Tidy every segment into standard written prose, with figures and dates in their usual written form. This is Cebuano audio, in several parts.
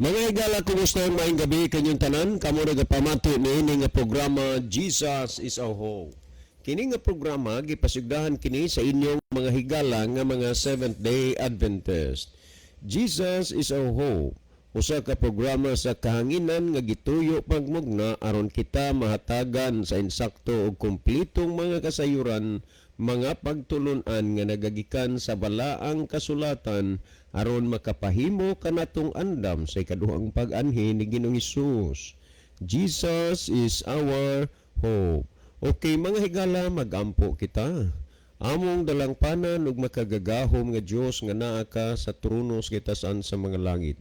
Mga higala, kumusta? Maayong gabi kanyong tanan? Kamo nagapamati niini nga programa, Jesus is Our Hope. Kini nga programa gipasugdahan kini sa inyong mga higala nga mga Seventh Day Adventist. Jesus is Our Hope. Usa ka programa sa kahanginan nga gituyo pagmugna aron kita mahatagan sa insakto ug kumpletong mga kasayuran, mga pagtulunan nga nagagikan sa balaang kasulatan aron makapahimo kanatong andam sa ikaduhang pag-anhi ni Ginoong Hesus. Jesus is our hope. Okay, mga higala, magampo kita. Among dalangpanan ug makagagahom nga Dios nga naa ka sa trono sa kitasan sa mga langit.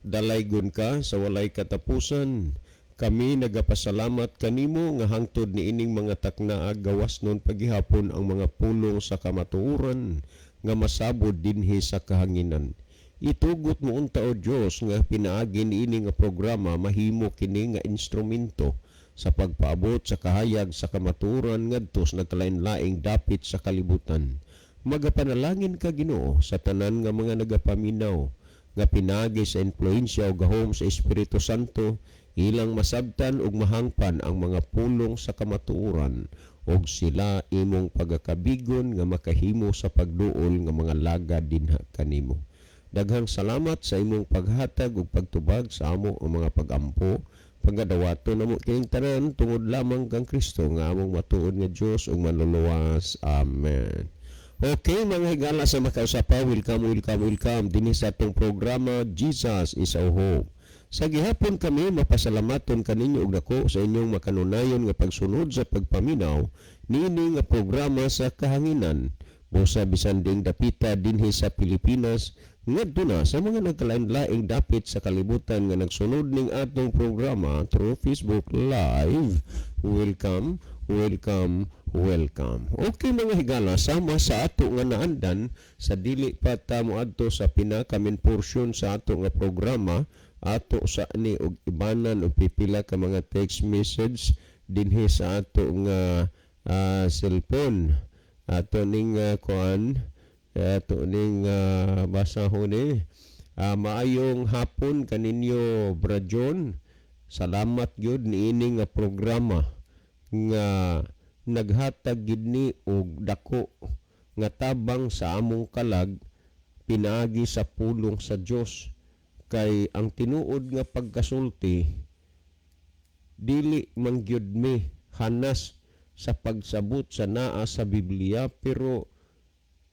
Dalaygon ka sa walay katapusan. Kami nagapasalamat kanimo nga hangtod niining mga taknaa gawas nun pagihapon ang mga pulong sa kamatuoran nga masabod dinhi sa kahanginan. Itugot mo unta, o Dios, nga pinaagi niini nga programa mahimo kini nga instrumento sa pagpaabot sa kahayag sa kamatuoran ngadto sa nagkalain-laing dapit sa kalibutan. Magapanalangin ka, Ginoo, sa tanan nga mga nagapaminaw nga pinaagi sa impluensya o gahom sa Espiritu Santo ilang masabtan ug mahangpan ang mga pulong sa kamatuoran ug sila imong pagakabigon nga makahimo sa pagduol nga mga lagad dinha kanimo. Daghang salamat sa imong paghatag ug pagtubag sa amo ang mga pagampo. Pagadawato namo kining tanan tungod lamang kang Kristo nga among matuod nga Dios ug manluluwas. Amen. Okay, mga higala sa makausapa, welcome, welcome, welcome dinhi sa atong programa, Jesus is Our Hope. Sa gihapon kami mapasalamaton kaninyo og dako sa inyong makanunayon nga pagsunod sa pagpaminaw niini nga programa sa kahanginan. Busa bisan ding dapita dinhi sa Pilipinas ngadto na sa mga nagkalain-laing dapit sa kalibutan nga nagsunod ning atong programa through Facebook Live. Welcome, welcome, welcome. Okay, mga higala, sama sa ato nga naandan sa dili pa ta moadto sa pinaka main portion sa ato nga programa, ato sa ni og ibanan og pipila ka mga text message dinhi sa ato nga cellphone. Ato ning kuan, ato ning basahon ni. Maayong hapon kaninyo, Brajon. Salamat gyud niini nga programa nga naghatag gid ni og dako nga tabang sa among kalag pinaagi sa pulong sa Dios, kay ang tinuod nga pagkasulti, dili man gyud mi hanas sa pagsabot sa naa sa Biblia, pero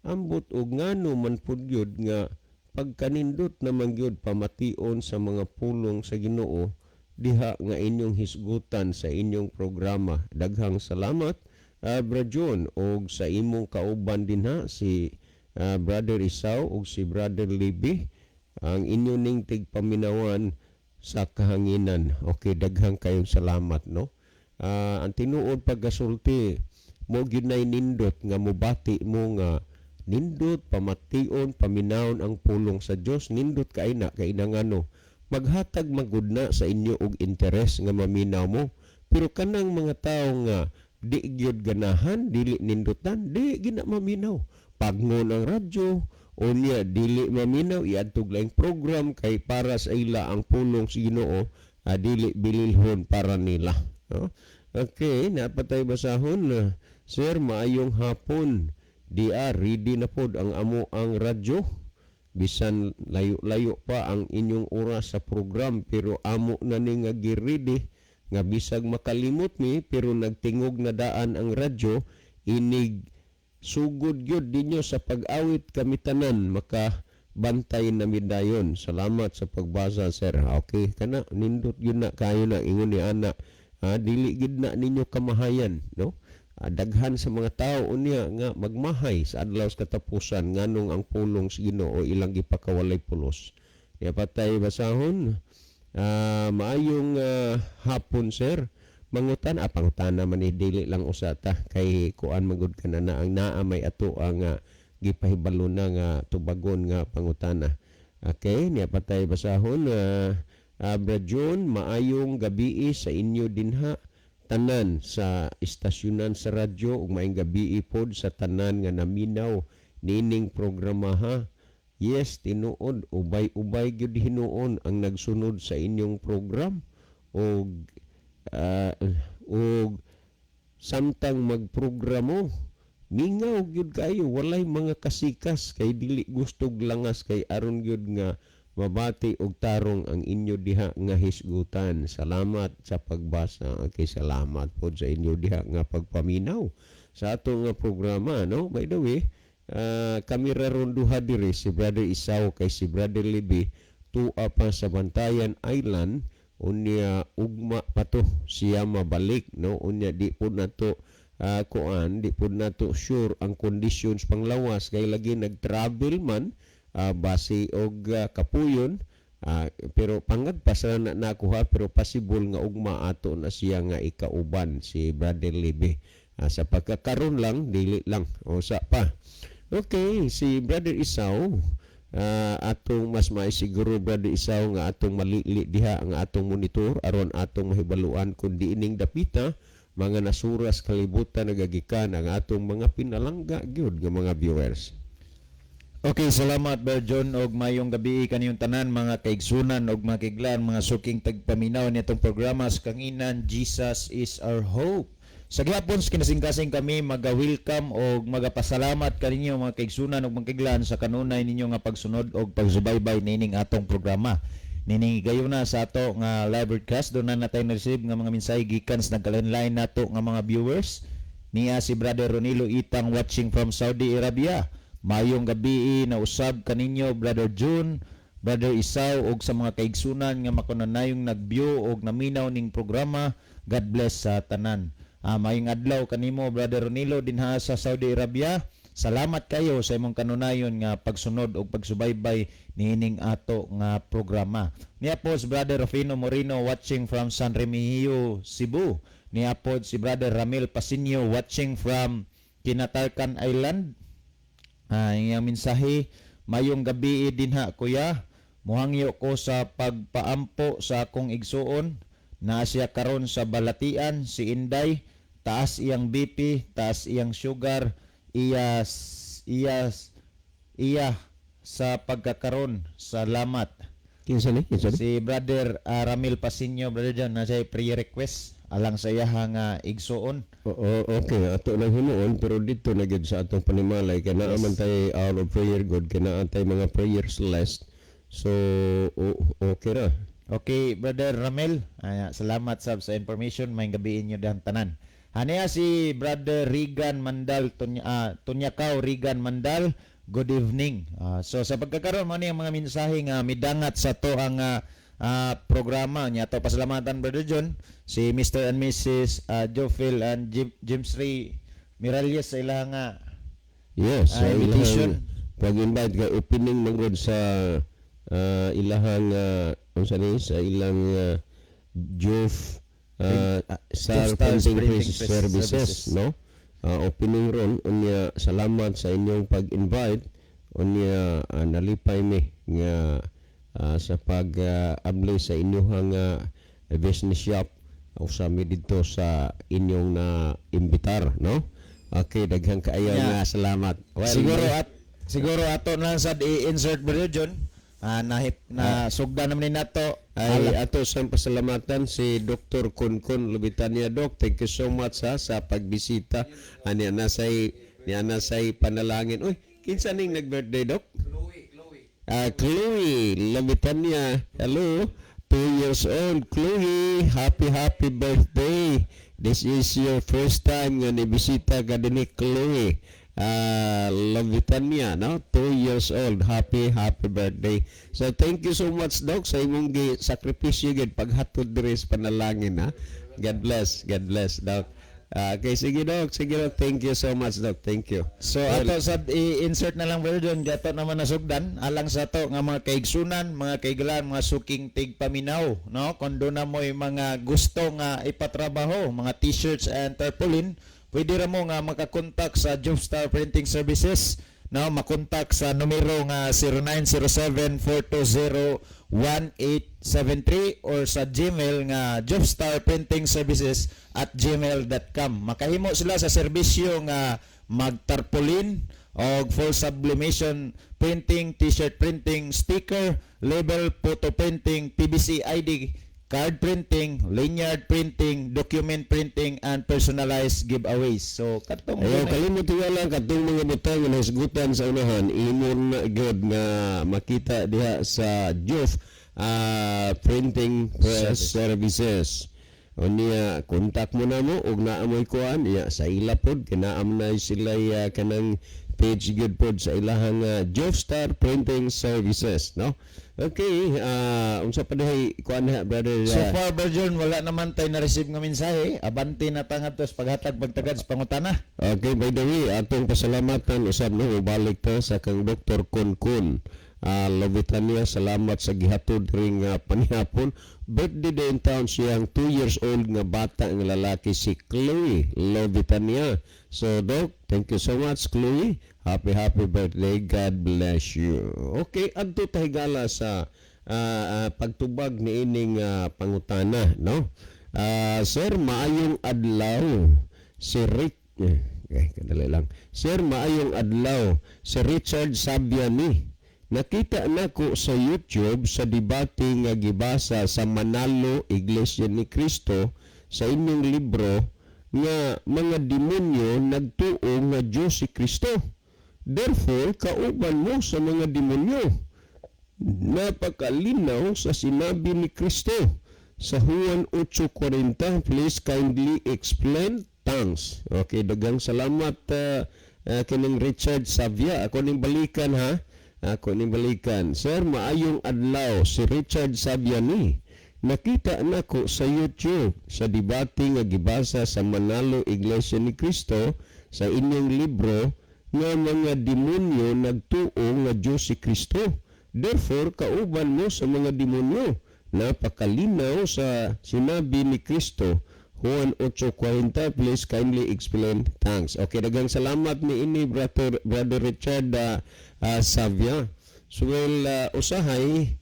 ambot og ngano man pud gyud nga pagkanindot naman gyud pamation sa mga pulong sa Ginoo diha nga inyong hisgutan sa inyong programa. Daghang salamat, Bra John, og sa imong kauban dinha, si Brother Isao ug si Brother Libby, ang inyo ning tigpaminawan sa kahanginan. Okay, daghang kayong salamat, no. Ang tinuod pagkasulti mo gyud nay nindot nga mobati mo nga nindot pamation paminawon ang pulong sa Dios. Nindot kay na kay ngano maghatag magud na sa inyo og interes nga maminaw mo, pero kanang mga tawo nga di gyud ganahan, dili nindutan, di gina maminaw. Pagngon ang radyo unya dili maminaw, iadtog laing program kay para sa ila ang pulong sa Ginoo dili bililhon para nila, no? Okay, napatay basahon na. Sir, maayong hapon. DR, ready na pod ang amo ang radyo. Bisan layo-layo pa ang inyong oras sa program, pero amo na ni nga gi-ready nga bisag makalimot mi pero nagtingog na daan ang radyo, inig sugod gyud ninyo sa pag-awit, kami tanan maka bantay na midayon. Salamat sa pagbasa, sir. Okay kana, nindot gyud na kayo na ingon ni ana. Dili gyud na ninyo kamahayan, no. Daghan sa mga tao unya nga magmahay sa adlaw sa katapusan nganong ang pulong sa Ginoo ilang gipakawalay pulos. Ya, patay basahon. Maayong hapon, sir. Mangutan pangutana man ni, dili lang usa ta kay kuan magud kana na ang naa may ato ang gipahibalo na nga tubagon nga pangutana. Okay, niya patay basahon. Bra John, maayong gabi sa inyo dinha tanan sa istasyonan sa radyo ug maayong gabi pod sa tanan nga naminaw nining programa ha. Yes, tinuod, ubay-ubay gyud hinuon ang nagsunod sa inyong program og samtang magprogramo, mingaw gyud kayo, walay mga kasikas kay dili gustog langas kay aron gyud nga mabati og tarong ang inyo diha nga hisgutan. Salamat sa pagbasa. Okay, salamat pod sa inyo diha nga pagpaminaw sa ato nga programa, no? By the way, kami ra ron duha diri, si Brother Isaw, kay si Brother Libby tua pa sa Bantayan Island. Unya ugma pa to siya mabalik, no? Unya di pud nato kuan, di pud nato sure ang conditions panglawas kay lagi nag-travel man, base og kapuyon, pero pangagpas ra na nakuha, pero possible nga ugma ato na siya nga ikauban si Brother Libby. Sa pagkakaron lang dili lang o sa pa. Okay, si Brother Isaw, atong mas maisiguro, Brother Isaw, nga atong malili diha ang atong monitor aron atong mahibaluan kung diining dapita mga nasuras kalibutan nagagikan ang atong mga pinalangga gyud nga mga viewers. Okay, salamat, Ber John, og mayong gabi kaniyong tanan, mga kaigsunan og mga kaiglaan, mga suking tagpaminaw nitong programa sa kanginan Jesus is Our Hope. Sa gihapon sa kinasingkasing kami maga-welcome og magapasalamat kaninyo, mga kaigsunan og mga kaiglaan, sa kanunay ninyo nga pagsunod og pagsubaybay nining atong programa. Nining gayuna sa ato nga live broadcast, duna na tay na-receive nga mga mensahe gikan sa nagkalain nato nga mga viewers. Niya si Brother Ronilo Itang, watching from Saudi Arabia. Mayong gabi na usab kaninyo, Brother June, Brother Isaw, og sa mga kaigsunan nga makunanayong nag-view og naminaw ning programa. God bless sa tanan. Mayong adlaw kanimo, Brother Ronilo, dinha sa Saudi Arabia. Salamat kayo sa imong kanunayon nga pagsunod og pagsubaybay niining ato nga programa. Niya po si Brother Rufino Moreno, watching from San Remigio, Cebu. Niya po si Brother Ramil Pasinio, watching from Kinatarcan Island. Iyang mensahe, "Mayong gabi dinha, kuya. Muhangyo ko sa pagpaampo sa akong igsuon. Naa siya karon sa Balatian, si Inday. Taas iyang BP, taas iyang sugar, iya iya iya sa pagkakaron. Salamat." Kinsa ni? Kinsa ni? Si Brother Ramil Pasinio, Brother John, na siya prayer request alang sa iyaha nga igsuon. Oo, okay, ato nang himuon, pero dito na gyud sa atong panimalay kay naa man tay hour of prayer god, kay naa tay mga prayers list. So okay ra. Okay, Brother Ramel, salamat sab sa information. May gabi inyo dihang tanan. Haniya si Brother Regan Mandal, Tunyakaw Regan Mandal, good evening. So sa pagkakaroon mo ni ang mga mensahe nga midangat sa to ang programa niya to pasalamatan, Brother John, si Mr. and Mrs. Jofil and James Ray Miralles sa ilang nga Yes, sa invitation. Ilahang pag-invite kay opening man gud sa ilahang unsa ni, sa ilang Jof Star Jof Star Printing Printing Press Press Services, Services. No? Opening ron. Unya salamat sa inyong pag-invite. Unya nalipay mi nga sa pag-abli sa inyong business shop usa mi didto sa inyong na imbitar, no? Okay, daghang kaayo nga salamat. Well, Siguro ato na lang sad i-insert, Brother John. Nahip na sugda naman ni nato. Ay ato sa pasalamatan si Dr. Kunkun Lubitania. Doc, thank you so much ha, sa pagbisita. Ani na say niya na say panalangin. Uy, kinsa ning nag-birthday, Doc? Chloe, Chloe. Chloe Lubitania. Hello. 2 years old. Chloe, happy happy birthday. This is your first time nga nibisita ka dinhi, Chloe. Lubitania, no? 2 years old. Happy, happy birthday. So, thank you so much, Doc, sa imong gi sakripisyo gid paghatod diri sa panalangin, ha? God bless. God bless, Doc. Okay, sige, Doc. Sige, Doc. Thank you so much, Doc. Thank you. So ato sad i-insert na lang, Brother John, gato naman nasugdan alang sa ato nga mga kaigsunan, mga kaiglan, mga suking tigpaminaw, no? Kung duna mo'y mga gusto nga ipatrabaho, mga T-shirts and tarpaulin, pwede ra mo nga makakontak sa Jobstar Printing Services, no? Makontak sa numero nga 0907-420-1873 or sa Gmail nga jobstarprintingservices@gmail.com. Makahimo sila sa serbisyo nga magtarpaulin, Og full sublimation printing, T-shirt printing, sticker, label, photo printing, PVC ID card printing, lanyard printing, document printing, and personalized giveaways. So, katong Ayaw kalimot lang katong mga butang nga nahisgutan sa unahan, imong na gyud nga makita diha sa Juf Printing Press Services. Unya kontak mo na mo og naa mo'y kuan iya sa ila pod, kinaam na sila kanang page gyud pod sa ilahang Jofstar Printing Services, no? Okay, unsa pa dihay kuan ha, brother? So far, Virgin, wala naman tayo na-receive nga mensahe. Abante na ta ngadto sa paghatag pagtagad sa pangutana. Okay, by the way, atong pasalamatan usab, no, ubalik ta sa kang Dr. Kun Lovitania, salamat sa gihatod ring panihapon. Birthday day in town siyang 2 years old nga bata nga lalaki, si Chloe Lovitania. So, Doc, thank you so much, Chloe. Happy, happy birthday. God bless you. Okay, adto ta higala sa pagtubag ni ining pangutana, no? Sir, maayong adlaw. Si Rick, okay, kadali lang. Sir, maayong adlaw. Si Richard Sabiani. Nakita nako sa YouTube sa debate nga gibasa sa Manalo Iglesia ni Cristo sa inyong libro nga mga demonyo nagtuo nga Diyos si Kristo. Therefore, kauban mo sa mga demonyo. Napakalinaw sa sinabi ni Kristo sa Juan 8:40. Please kindly explain. Thanks. Okay, daghang salamat kining Richard Savia. Ako ning balikan ha. Ako ning balikan. Sir, maayong adlaw. Si Richard Savia ni. Nakita nako sa YouTube sa debate nga gibasa sa Manalo Iglesia ni Cristo sa inyong libro nga mga demonyo nagtuo nga Diyos si Kristo. Therefore, kauban mo sa mga demonyo. Napakalinaw sa sinabi ni Kristo. Juan 8:40, please kindly explain. Thanks. Okay, daghang salamat ni ini brother Richard Savia. So well, usahay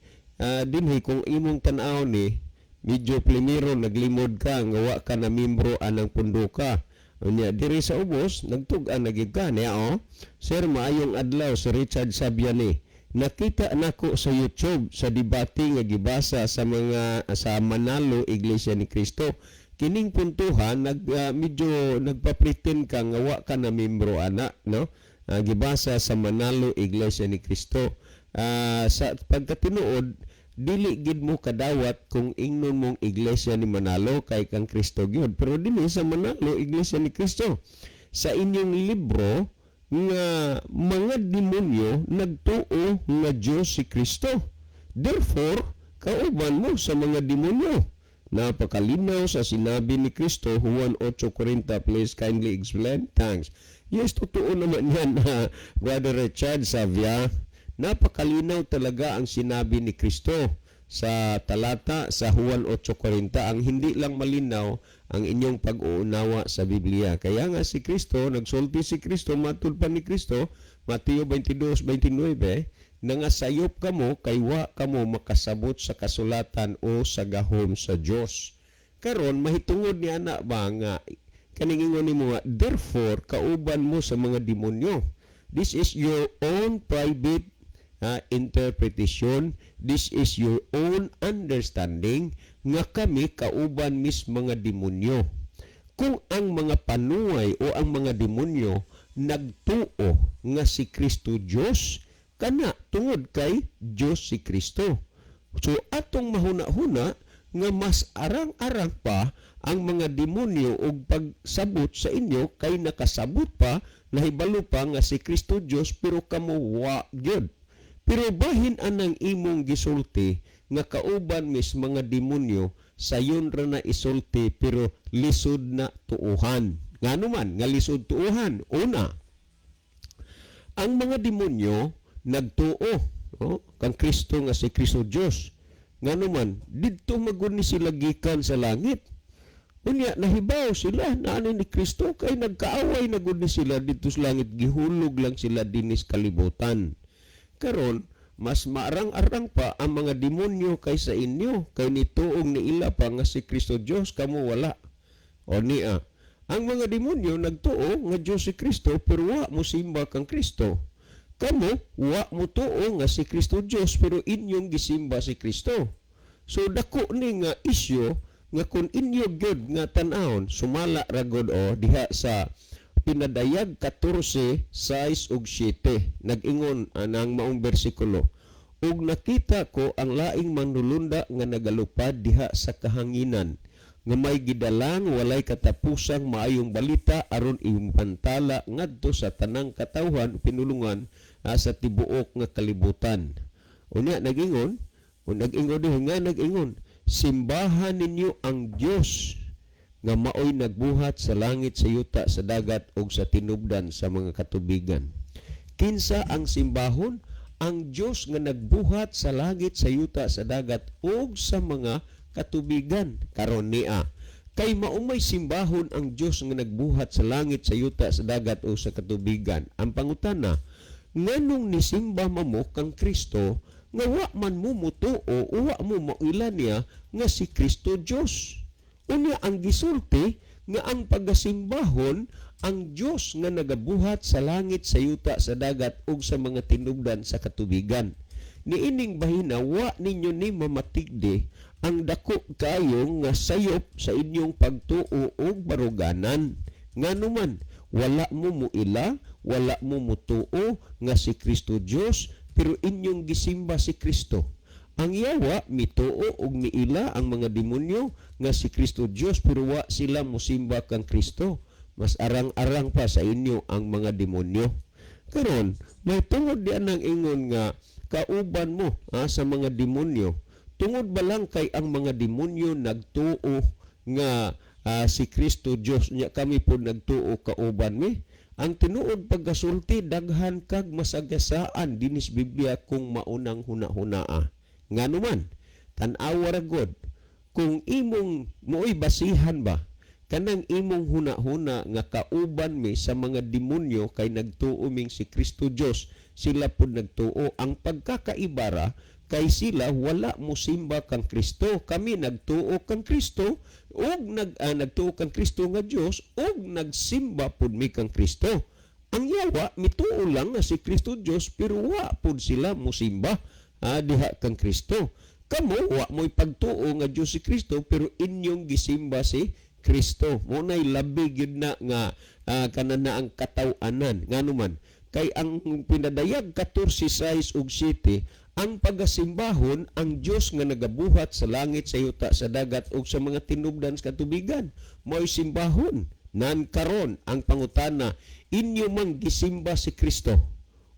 dinhi kung imong tan-aw ni medyo plimero naglimod ka nga wa ka na membro anang punduka. Unya diri sa ubos nagtug-an na gyud ka niya oh. Sir, maayong adlaw, si Richard Sabiani. Nakita nako sa YouTube sa debate nga gibasa sa mga sa Manalo Iglesia ni Cristo. Kining puntuhan nag medyo nagpa-pretend ka nga wa ka na membro ana, no? Gibasa sa Manalo Iglesia ni Cristo. Sa pagkatinuod dili gid mo kadawat kung ingnon mong iglesia ni Manalo kay kang Kristo gyud. Pero dinhi sa Manalo Iglesia ni Cristo sa inyong libro nga mga demonyo nagtuo nga Diyos si Kristo. Therefore, kauban mo sa mga demonyo. Napakalinaw sa sinabi ni Kristo, Juan 8:40, please kindly explain. Thanks. Yes, totoo naman yan, Brother Richard Savia. Napakalinaw talaga ang sinabi ni Kristo sa talata sa Juan 8:40. Ang hindi lang malinaw ang inyong pag-uunawa sa Biblia. Kaya nga si Kristo, nagsulti si Kristo, matud pa ni Kristo, Mateo 22:29, nangasayop kamo kay wa kamo makasabot sa kasulatan o sa gahom sa Dios. Karon mahitungod ni ana ba nga kaning ingon nimo nga therefore kauban mo sa mga demonyo. This is your own private interpretation. This is your own understanding nga kami kauban mis mga demonyo. Kung ang mga panuway o ang mga demonyo nagtuo nga si Kristo Diyos, kana tungod kay Diyos si Kristo. So atong mahuna-huna nga mas arang-arang pa ang mga demonyo og pagsabot sa inyo kay nakasabot pa, nahibalo pa nga si Kristo Diyos, pero kamo wa gyud. Pero bahin anang imong gisulti nga kauban mis mga demonyo, sayon ra na isulti pero lisod na tuuhan. Ngano man nga lisod tuuhan? Una, ang mga demonyo nagtuo, oh, kang Kristo nga si Kristo Dios. Ngano man didto magud ni sila gikan sa langit. Unya nahibaw sila na ani ni Kristo kay nagkaaway na gud ni sila didto sa langit, gihulog lang sila dinis kalibutan. Karon mas maarang-arang pa ang mga demonyo kaysa inyo kay nituong ni ila pa nga si Kristo Dios, kamo wala. O niya, Ang mga demonyo nagtuo nga Diyos si Kristo pero wa mo simba kang Kristo. Kamo wa mo tuo nga si Kristo Diyos pero inyong gisimba si Kristo. So dako ni nga isyu nga kung inyo gyud nga tan-awon, sumala ra gud o diha sa Pinadayag 14:6 ug 7, nag-ingon anang maong bersikulo: "Ug nakita ko ang laing manlulunda nga nagalupad diha sa kahanginan nga may gidalang walay katapusang maayong balita aron ipantala ngadto sa tanang katawhan, pinulungan sa tibuok nga kalibutan." Unya nagingon o nag-ingon diha nga nag-ingon, "Simbahan ninyo ang Dios nga maoy nagbuhat sa langit, sa yuta, sa dagat ug sa tinubdan sa mga katubigan." Kinsa ang simbahon? Ang Dios nga nagbuhat sa langit, sa yuta, sa dagat ug sa mga katubigan. Karon niya, kay maumay simbahon ang Dios nga nagbuhat sa langit, sa yuta, sa dagat o sa katubigan. Ang pangutana, nganong nisimba mamo kang Kristo nga wa man mo mutuo o wa mo maila niya nga si Kristo Dios? Unya ang gisulti nga ang pagasimbahon ang Dios nga nagabuhat sa langit, sa yuta, sa dagat ug sa mga tinubdan sa katubigan. Niining bahina, wa ninyo ni mamatigdi ang dako kayo nga sayop sa inyong pagtuo ug baruganan. Nganuman, wala mo muila, wala mo mutuo nga si Kristo Dios, pero inyong gisimba si Kristo. Ang yawa mituo og miila, ang mga demonyo, nga si Kristo Dios, pero wa sila musimba kang Kristo. Mas arang-arang pa sa inyo ang mga demonyo. Karon, may tungod di anang ingon nga kauban mo sa mga demonyo. Tungod ba lang kay ang mga demonyo nagtuo nga si Kristo Dios nya kami po nagtuo kauban mi? Ang tinuod pagkasulti, daghan kag masagasaan dinis Biblia kung maunang huna-hunaa. Nganuman, tan-awa ra god kung imong mo'y basihan ba kanang imong huna-huna nga kauban mi sa mga demonyo kay nagtuo ming si Kristo Dios, sila pud nagtuo. Ang pagkakaibara kay sila wala mo simba kang Kristo, kami nagtuo kang Kristo ug nagtuo kang Kristo nga Dios ug nagsimba pud mi kang Kristo. Ang yawa mituo lang nga si Kristo Dios pero wa pud sila mosimba diha kang Kristo. Kamo wa mo'y pagtuo nga Dios si Kristo pero inyong gisimba si Kristo. Mo nay labi gyud na nga kanana ang kataw-anan. Nganuman kay ang Pinadayag 14:6 ug 7, ang pagasimbahon ang Dios nga nagabuhat sa langit, sa yuta, sa dagat ug sa mga tinubdan sa katubigan, mo'y simbahon. Nan karon ang pangutana, inyo mang gisimba si Kristo.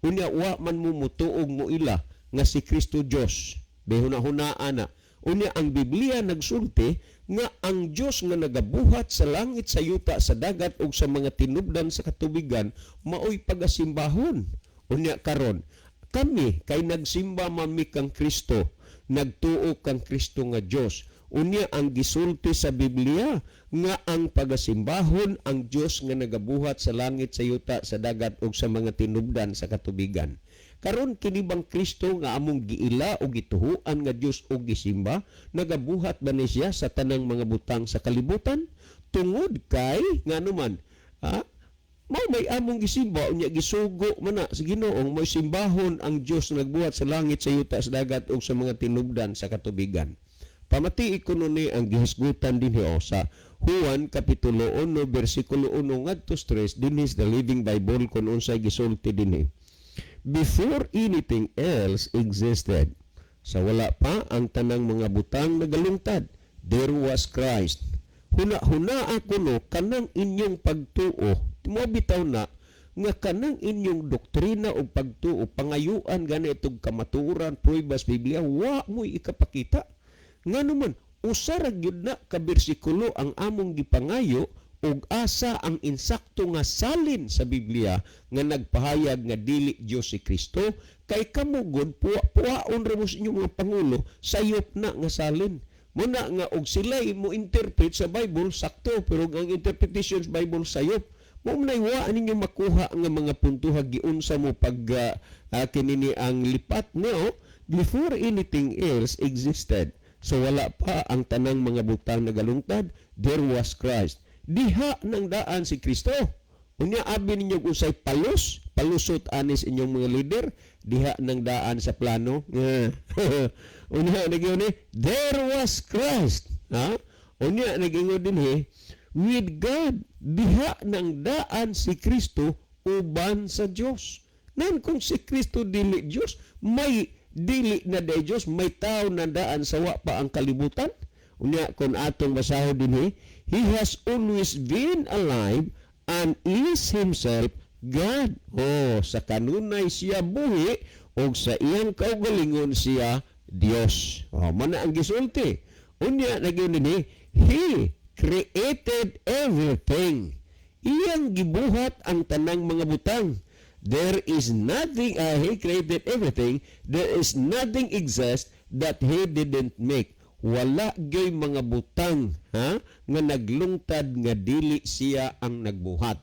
Unya wa man mo mutuog mo ila nga si Kristo Dios. Behuna-hunaan na. Unya ang Biblia nagsulti nga ang Dios nga nagabuhat sa langit, sa yuta, sa dagat ug sa mga tinubdan sa katubigan maoy pagasimbahon. Unya karon, kami kay nagsimba man mi kang Kristo, nagtuo kang Kristo nga Dios. Unya ang gisulti sa Biblia nga ang pagasimbahon ang Dios nga nagabuhat sa langit, sa yuta, sa dagat ug sa mga tinubdan sa katubigan. Karon kini bang Kristo nga among giila o gituhuan nga Dios o gisimba, nagabuhat ba ni siya sa tanang mga butang sa kalibutan? Tungod kay nganuman, ha? Mao may among gisimba, unya gisugo man na sa Ginoo mo simbahon ang Dios nga nagbuhat sa langit, sa yuta, sa dagat ug sa mga tinubdan sa katubigan. Pamati kuno ni ang gihisgutan dinhi o sa Juan kapitulo 1 bersikulo 1 ngadto 3 dinhi sa The Living Bible kun unsay gisulti dinhi. "Before anything else existed," sa wala pa ang tanang mga butang nagalungtad, "there was Christ." Huna-huna kuno kanang inyong pagtuo, mo bitaw na nga kanang inyong doktrina o pagtuo, pangayuan gani itong kamatuoran, pruebas Biblia, wa mo'y ikapakita. Ngano man, usa ra gyud na ka bersikulo ang among gipangayo ug asa ang insakto nga salin sa Biblia nga nagpahayag nga dili Dios si Kristo, kay kamo gud puwa-puwaon ra mo sa inyong mga pangulo, sayop na nga salin. Muna nga og sila mo interpret sa Bible sakto, pero ang interpretation sa Bible sayop. Mo nay wa ninyo makuha nga mga puntuha giunsa mo pag kinini ang lipat no. "Before anything else existed," so wala pa ang tanang mga butang nagalungtad, "there was Christ." Diha nang daan si Kristo. Unya abi ninyo kung unsay palusot anis inyong mga leader, diha nang daan sa plano. Unya nagyo ni, there was Christ. Ha? Unya nagingon dinhi, with God, diha nang daan si Kristo uban sa Dios. Nan kung si Kristo dili Dios, may dili na day Dios, may tao na daan sa wa pa ang kalibutan. Unya kung atong basahon dinhi, he has always been alive and is himself God. Oh, sa kanunay siya buhi og sa iyang kaugalingon siya Dios. Oh, mana ang gisulti. Unya nagyud dinhi, he created everything. Iyang gibuhat ang tanang mga butang. There is nothing, he created everything. There is nothing exists that he didn't make. Wala gyoy mga butang, ha, nga naglungtad nga dili siya ang nagbuhat.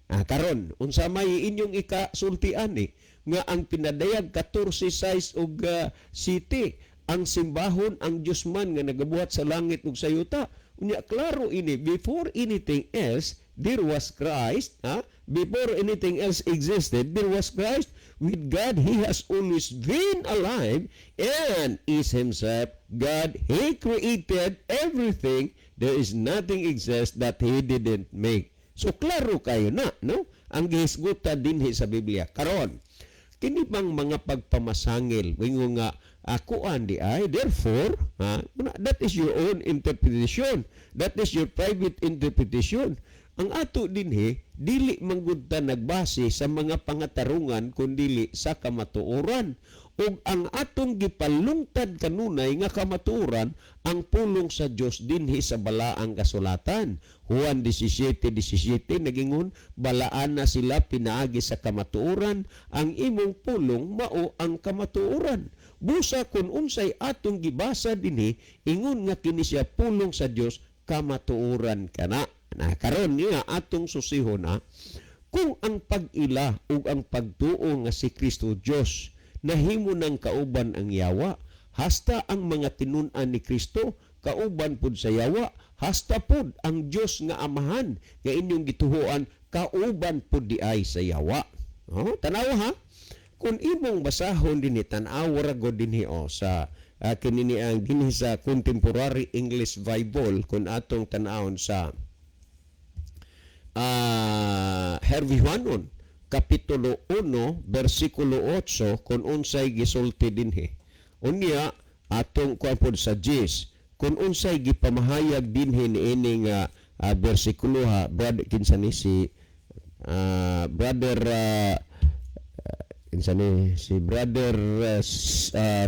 Ah, karon unsa may inyong ikasultian eh nga ang pinadayag 14:6 ug 7, ang simbahon ang Dios man nga nagabuhat sa langit ug sa yuta? Unya klaro ini, before anything else there was Christ, ha? Before anything else existed, there was Christ. With God, he has always been alive and is himself God. He created everything. There is nothing exists that he didn't make. So klaro kayo na, no, ang gihisgutan dinhi sa Biblia. Karon, kini bang mga pagpamasangil wingo nga ako andi ay therefore, ha, that is your own interpretation, that is your private interpretation. Ang ato dinhi, dili manggud ta nagbase sa mga pangatarungan kundili sa kamatuoran, ug ang atong gipalungtad kanunay nga kamatuoran ang pulong sa Dios dinhi sa balaang kasulatan. Juan 17:17 nagingon, "Balaan na sila pinaagi sa kamatuoran, ang imong pulong mao ang kamatuoran." Busa kung unsay atong gibasa dinhi, ingon nga kini siya pulong sa Dios, kamatuoran kana. Na karon nga atong susihon na kung ang pag-ila ug ang pagtuo nga si Kristo Dios nahimo ng kauban ang yawa, hasta ang mga tinun-an ni Kristo kauban pud sa yawa, hasta pud ang Dios nga Amahan nga inyong gituhuan kauban pud di ay sa yawa. Oh, tanawa ha, kung imong basahon dinhi, tan-awa ra gud dinhi oh, sa kini ni ang dinhi sa Contemporary English Bible, kung atong tan-awon sa Hervey Juanon Kapitulo 1 versikulo 8, kung unsay gisulti dinhi. Unya atong kuan pod sa Jis kung unsay gipamahayag dinhi niini nga bersikulo ha, brother. Kinsa ni si brother kinsa ni si brother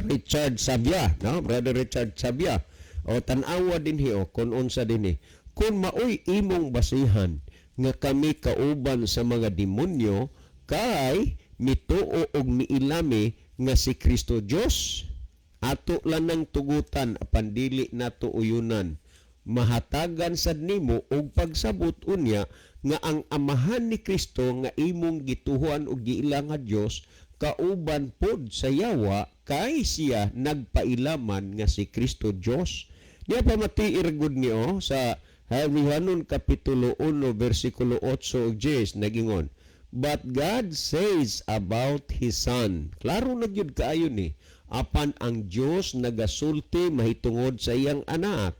Richard Sabia, no? Brother Richard Sabia o, tan-awa dinhi o kung unsa dinhi: "Kung maoy imong basihan nga kami kauban sa mga demonyo kay mituo og miilami nga si Kristo Dios, ato lang nang tugutan apan dili nato uyunan. Mahatagan sad nimo og pagsabot unya nga ang amahan ni Kristo nga imong gituhuan og giila nga Dios kauban pod sa yawa kay siya nagpailaman nga si Kristo Dios." Niya pamati gud niyo sa Havihanon Kapitulo 1 versikulo 8 ug 10, nagingon, "But God says about His Son." Klaro na gyud kaayo ni. Apan ang Dios nagasulti mahitungod sa iyang anak,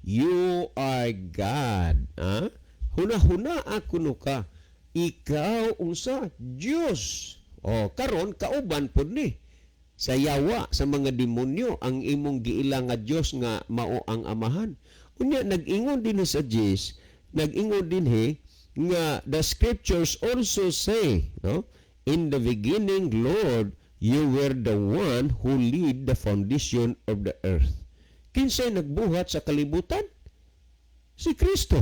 "You are God." Ha? Huna-huna ako no ka. Ikaw unsa? Dios. O karon kauban pud ni sa yawa, sa mga demonyo, ang imong giila nga Dios nga mao ang Amahan. Unya nag-ingon din sa Jis, nag-ingon dinhi nga the scriptures also say, no, "In the beginning, Lord, you were the one who laid the foundation of the earth." Kinsay nagbuhat sa kalibutan? Si Kristo.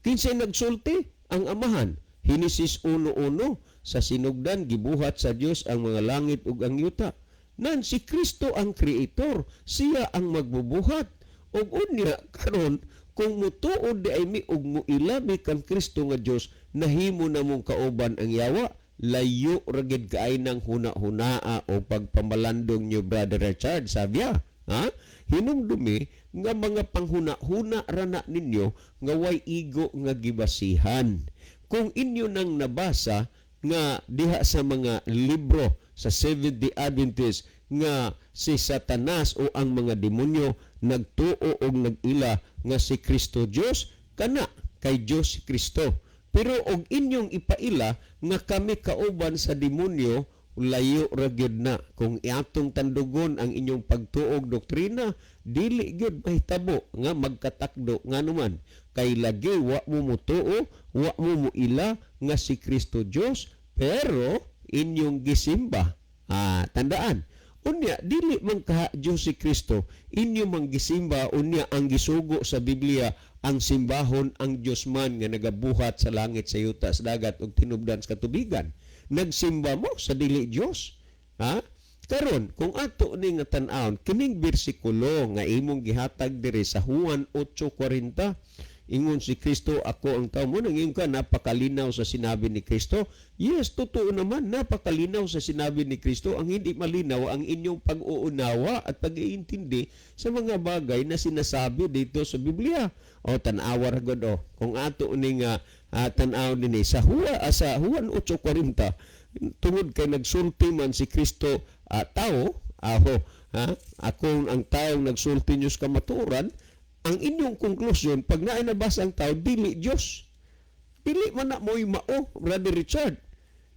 Kinsay nagsulti? Ang Amahan. Henesis 1:1, sa sinugdan gibuhat sa Dios ang mga langit ug ang yuta. Nan si Kristo ang creator, siya ang magbubuhat. Ug unya karon kung mutuod di ay mi ug muilami kang Kristo nga Dios, nahimo na mong kauban ang yawa, layo ra gid kaay ng huna-hunaa o pagpamalandong niyo, Brother Richard Sabia. Ha? Hinumdumi nga mga panghuna-huna rana ninyo nga way igo nga gibasihan. Kung inyo nang nabasa nga diha sa mga libro sa Seventh-day Adventist nga si Satanas o ang mga demonyo nagtuo og nag-ila nga si Kristo Dios, kana kay Dios si Kristo. Pero og inyong ipaila nga kami kauban sa demonyo, layo ra gyud na. Kung atong tandugon ang inyong pagtuog doktrina, dili gyud mahitabo nga magkatakdo, nganuman kay lagi wa mo mutuo, wa mo muila nga si Kristo Dios, pero inyong gisimba. Ah, tandaan. Unya dili man kaha Dios si Kristo, inyo mang gisimba. Unya ang gisugo sa Biblia, ang simbahon ang Dios man nga nagabuhat sa langit, sa yuta, sa dagat ug tinubdan sa katubigan. Nagsimba mo sa dili Dios. Ha? Karon, kung ato ni nga tan-awon kining bersikulo nga imong gihatag diri sa Juan 8:40, ingon si Kristo, "Ako ang tao." Mo nang ka napakalinaw sa sinabi ni Kristo. Yes, totoo naman, napakalinaw sa sinabi ni Kristo. Ang hindi malinaw ang inyong pag-uunawa at pag-iintindi sa mga bagay na sinasabi dito sa Biblia. O tan-awa ra gud o. Kung ato ni nga tan-aw dinhi sa Juan 8:40, tungod kay nagsulti man si Kristo, tao aho ha, "Ako ang taong nagsulti niyo sa kamatuoran." Ang inyong konklusyon pag naay nabasa ang tao, dili Dios. Dili man na mo'y mao, Brother Richard.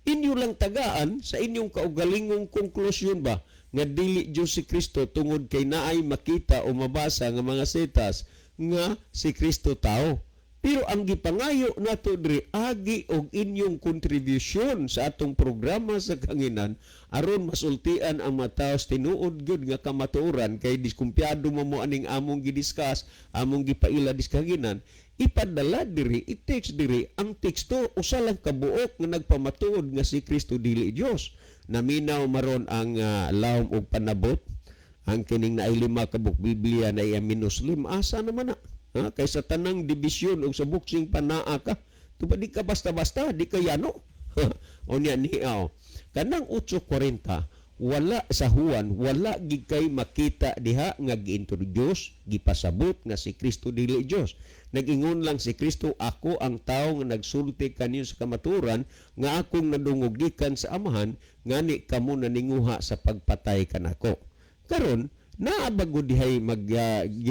Inyo lang tagaan sa inyong kaugalingong konklusyon ba nga dili Dios si Kristo tungod kay naay makita o mabasa nga mga sitas nga si Kristo tao. Pero ang gipangayo nato diri, agi og inyong kontribusyon sa atong programa sa kanginan aron masultian ang mga tao sa tinuod gyud nga kamatuoran, kay diskumpiyado mo mo aning among gidiscuss, among gipaila dis kanginan. Ipadala diri, i-text diri ang teksto, usa lang kabuok nga nagpamatuod nga si Kristo dili Dios. Naminaw maron ang lawom og panabot ang kining naay lima ka buok Biblia na iya minus 5. Asa naman na ha? Kay sa tanang dibisyon og sa boxing panaa ka tuba, di ka basta-basta, di ka yano. Unya niaw kanang 8:40, wala sa Juan, wala gid kay makita diha nga gi-introduce, gipasabot nga si Kristo dili Dios. Nag-ingon lang si Kristo, "Ako ang tawo nga nagsulti kaniyo sa kamaturan nga akong nadungog gikan sa Amahan, ngani kamo naninguha sa pagpatay kanako." Karon, naa ba gud dihay mag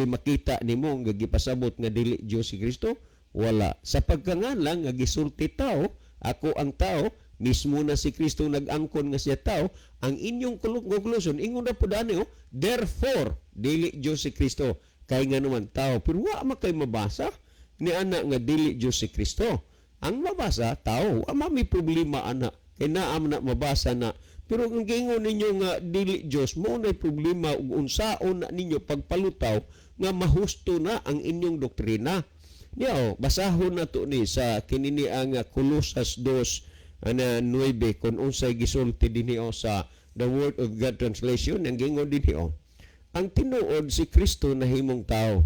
makita nimo nga gipasabot nga dili Dios si Kristo? Wala. Sa pagkangalang nga gisulti tao, "Ako ang tao," mismo na si Kristo nag-angkon nga siya tao, ang inyong conclusion, ingon na pud ani, oh, therefore dili Dios si Kristo kay nga naman tao. Pero wa man kay mabasa ni ana nga dili Dios si Kristo. Ang mabasa tao, wa man may problema ana kay naa man na mabasa na. Pero kung giingon ninyo nga dili Dios, mo na problema ug unsaon na ninyo pagpalutaw nga mahusto na ang inyong doktrina. Niya, oh, basahon na to ni sa kinini ang Colosas 2 ana 9 kung unsay gisulti dinhi, oh, sa The Word of God Translation. Ang gingon dinhi, oh, ang tinuod si Kristo nahimong tao.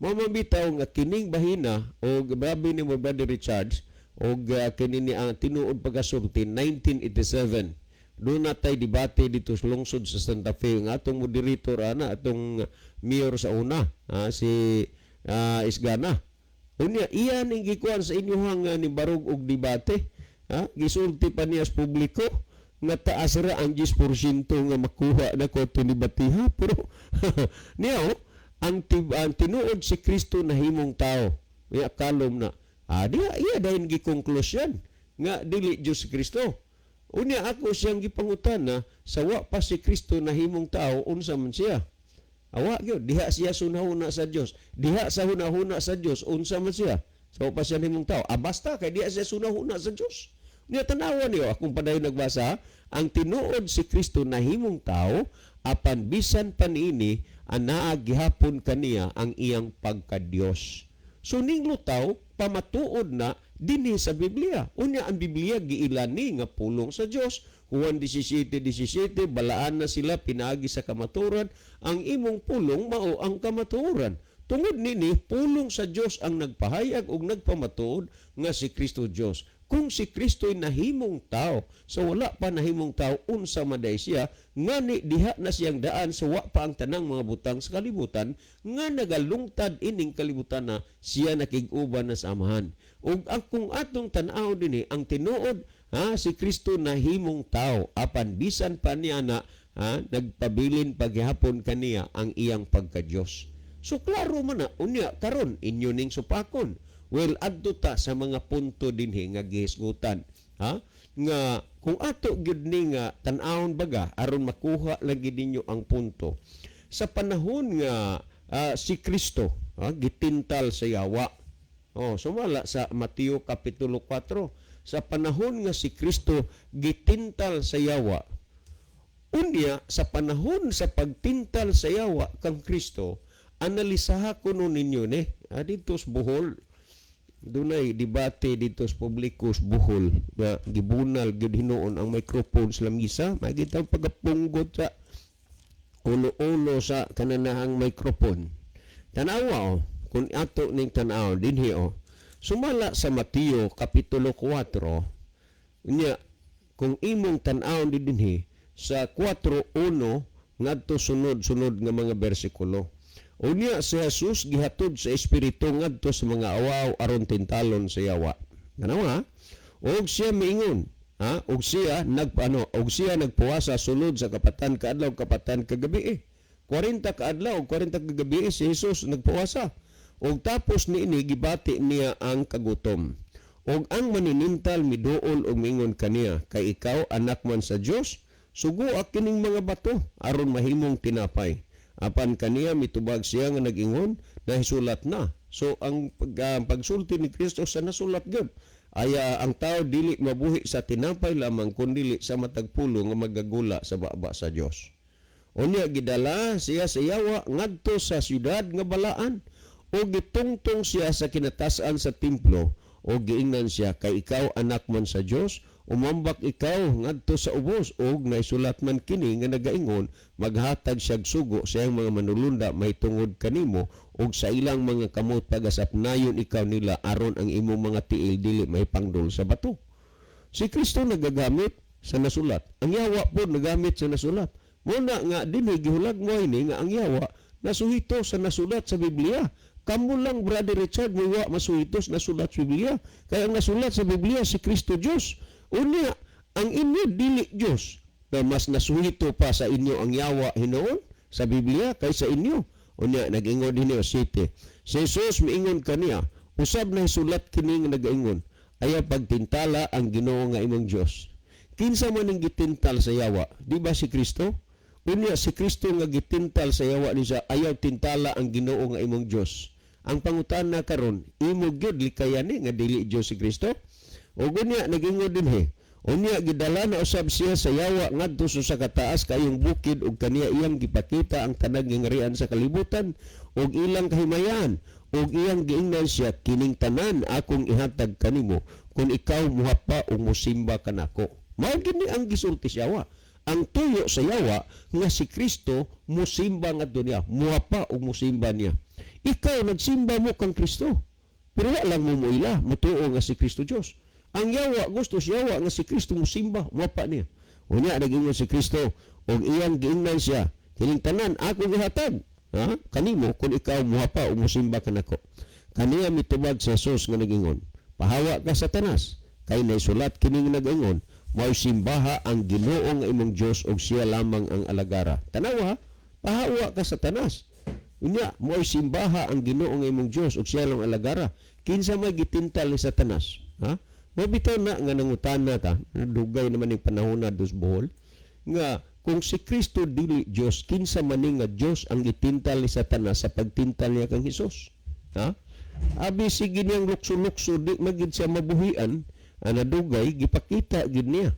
Mao man bitaw nga kining bahina o grabe ni mo, Brother Richards, og kini ni ang tinuod pagkasulti. 1987, doon na tay debate dito sa lungsod sa Santa Fe. Ang atong moderator ana, atong mayor sa una, si Esgana. Unya iya ning gikuan sa inyuhang ni barog og debate, ha, gisulti pa niya sa publiko nga taas ra ang 10% nga makuha na ko ni batiha. Pero niya, oh, ang tinuod si Kristo nahimong tao. Ya kalom na, diya iya dahin gikonklusyon nga dili Dios si Kristo. Unya ako siyang gipangutana, sa wa pa si Kristo nahimong tao, unsa man siya? Awa gyud diha siya sunahuna sa Dios. Diha sa hunahuna sa Dios, unsa man siya sa wa pa siya nahimong tao? Basta kay diha siya sunahuna sa Dios. Niya, tanawa niyo akong padayon nagbasa, ang tinuod si Kristo nahimong tao, apan bisan pa niini anaa gihapon kaniya ang iyang pagka-Dios. So ning lutaw pamatuod na dinhi sa Biblia. Unya ang Biblia giilani nga pulong sa Dios. Juan 17:17, balaan na sila pinaagi sa kamatuoran, ang imong pulong mao ang kamatuoran. Tungod nini, pulong sa Dios ang nagpahayag ug nagpamatuod nga si Kristo Dios. Kung si Kristo'y nahimong tao, so wala pa nahimong tao, unsa man diay siya, ngani diha na siyang daan sa wa pa ang tanang mga butang sa kalibutan, nga nagalungtad ining kalibutan na siya nakig-uban na sa Amahan. Ug ang kung atong tan-aw dinhi ang tinuod, ha, si Kristo nahimong tao, apan bisan pa niya na, ha, nagpabilin paghihapon kaniya ang iyang pagka-Dios. So klaro man na, unya karon inyo ning supakon. Well, adto ta sa mga punto dinhi nga gihisgutan, ha? Nga kung ato gyud ni nga tan-awon baga aron makuha lagi ninyo ang punto. Sa panahon nga si Kristo, ha, gitintal sa yawa. Oh, sumala sa Mateo kapitulo 4, sa panahon nga si Kristo gitintal sa yawa. Unya sa panahon sa pagtintal sa yawa kang Kristo, analisaha kuno ninyo ni, didto sa Bohol. Dunay debate didto sa publiko sa Bohol nga gibunal gyud hinuon ang microphone sa lamisa, makita ang pagapunggot sa ulo-ulo sa kananahang microphone. Tanawa oh, kung ato ning tanaw dinhi oh. Sumala sa Mateo kapitulo 4, unya kung imong tan-awon dinhi sa 4:1 ngadto sunod-sunod nga mga bersikulo. Unya si Jesus gihatod sa Espiritu ngadto sa mga awaw aron tintalon sa yawa. Tanawa, og siya miingon, ha? Og siya nagpaano, og siya nagpuwasa sulod sa kapatan kaadlaw, kapatan kagabi. 40 kaadlaw og 40 kagabi si Jesus nagpuwasa. Og tapos niini gibati niya ang kagutom. Og ang maninintal miduol og mingon kaniya, kay ikaw anak man sa Dios, sugoa kining mga bato aron mahimong tinapay. Apan kaniya mitubag siya nga nag-ingon, nahisulat na. So ang pagsulti ni Kristo sa nasulat gyud. Aya ang tao dili mabuhi sa tinapay lamang kundili sa matag pulong nga magagula sa baba sa Dios. Unya gidala siya sa yawa ngadto sa syudad nga balaan o gitungtong siya sa kinatasan sa templo o giingnan siya, kay ikaw anak man sa Dios, umambak ikaw ngadto sa ubos, og naisulat man kini nga nagaingon, maghatag siyag sugo sa iyang mga manulunda mahitungod kanimo, og sa ilang mga kamot pagasapnayon ikaw nila aron ang imong mga tiil dili mahipangdol sa bato. Si Kristo nagagamit sa nasulat. Ang yawa po nagamit sa nasulat. Muna nga dinhi gihulag mo ini nga ang yawa nasuhito sa nasulat sa Biblia. Kamo lang, Brother Richard, mo wa masuhito sa nasulat sa Biblia. Kaya ang nasulat sa Biblia si Kristo Dios. Unya ang inyo dili Dios na mas nasuhito pa sa inyo ang yawa hinuon sa Biblia kaysa inyo. Unya nag-ingon dinhi city. Si Jesus miingon kaniya, usab na sulat kini nga nagaingon, ayaw pagtintala ang Ginoo nga imong Dios. Kinsa man ang gitintal sa yawa? Di ba si Kristo? Unya si Kristo nga gitintal sa yawa ni siya, ayaw tintala ang Ginoo nga imong Dios. Ang pangutana karon, imo gyud likayan ni nga dili Dios si Kristo? O unya nagingon dinhi. Unya gidala na usab siya sa yawa ngadto sa kataas kayong bukid ug kaniya iyang gipakita ang tanang gingarian sa kalibutan ug ilang kahimayan ug iyang giingnan siya, kining tanan akong ihatag kanimo kung ikaw muhapa o musimba kanako. Mao gini ang gisulti sa yawa. Ang tuyo sa yawa nga si Kristo musimba ngadto niya, muhapa o musimba niya. Ikaw nagsimba mo kang Kristo, pero wa lang mo muila, mutuo nga si Kristo Dios. Ang yawa gusto siya yawa nga si Kristo musimba, muhapa niya. Unya nagingon si Kristo og iyang giingnan siya, kining tanan ako gihatag, ha, kanimo kung ikaw muhapa o musimba kanako. Kaniya mitubag si Jesus nga nagingon, pahawa ka Satanas, kay naisulat kining nagaingon, mao'y simbaha ang Ginoo nga imong Dios ug siya lamang ang alagara. Tanawa, pahawa ka Satanas. Unya, mao'y simbaha ang Ginoo nga imong Dios ug siya lang alagara. Kinsa may gitintal ni Satanas? Ha? Mabitaw na nga nangutana ta, dugay naman ning panahon na dos Bohol, nga kung si Kristo dili Dios, kinsa man ni nga Dios ang gitintal ni Satanas sa pagtintal niya kang Hesus? Ha? Abi sige niyang lukso-lukso di magid siya mabuhian, ana dugay gipakita gid niya.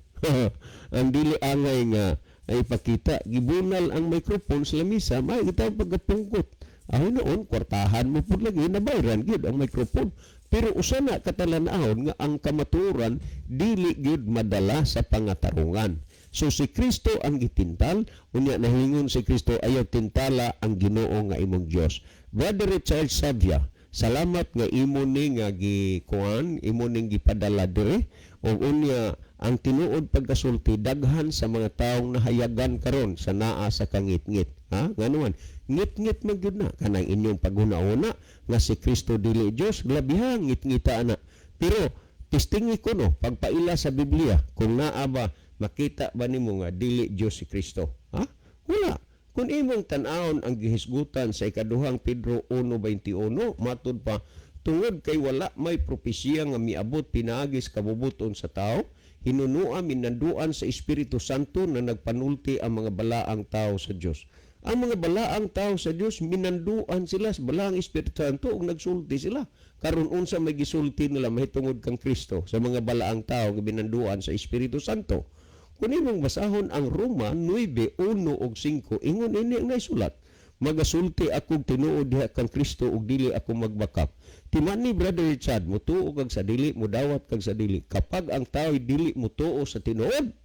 Ang dili angay nga ay ipakita, gibunal ang microphone sa lamisa, may kita pagkapungkot. Aho noon, kwartahan mo pud lagi, nabayran gid ang microphone. Pero usa na katalan-ahon nga ang kamatuoran dili gyud madala sa pangatarungan. So si Kristo ang gitintal, unya nahingon si Kristo ayaw tintala ang Ginoo nga imong Dios. Brother Richard Sabia, Salamat nga imo ni nga gikuan, imo ning gipadala dire. Ug unya ang tinuod pagkasulti, daghan sa mga taong nahayagan karon sa naa sa kangitngit. Ha? Ngano man ngit-ngit man gyud na kanang inyong paghuna-una nga si Kristo dili Dios, labiha ngit-ngita ana. Pero testingi ko no pagpaila sa Biblia kung naa ba, makita ba nimo nga dili Dios si Kristo? Ha? Wala. Kung imong tan-awon ang gihisgutan sa Ikaduhang Pedro 1:21, matud pa, tungod kay wala may propesiya nga miabot pinaagi sa kabubuton sa tao, hinunua minanduan sa Espiritu Santo na nagpanulti ang mga balaang tao sa Dios. Ang mga balaang tao sa Dios, minanduan sila sa balaang Espiritu Santo ug nagsulti sila. Karon, unsa may gisulti nila mahitungod kang Kristo sa mga balaang tao nga minanduan sa Espiritu Santo? Kung imong basahon ang Roma 9:1 ug 5, ingon ini ang naisulat: "Magasulti akong tinuod diha kang Kristo ug dili ako magbakak." Timani, Brother Richard, mutuo kag sa dili, mudawat kag sa dili. Kapag ang tao dili mutuo sa tinuod,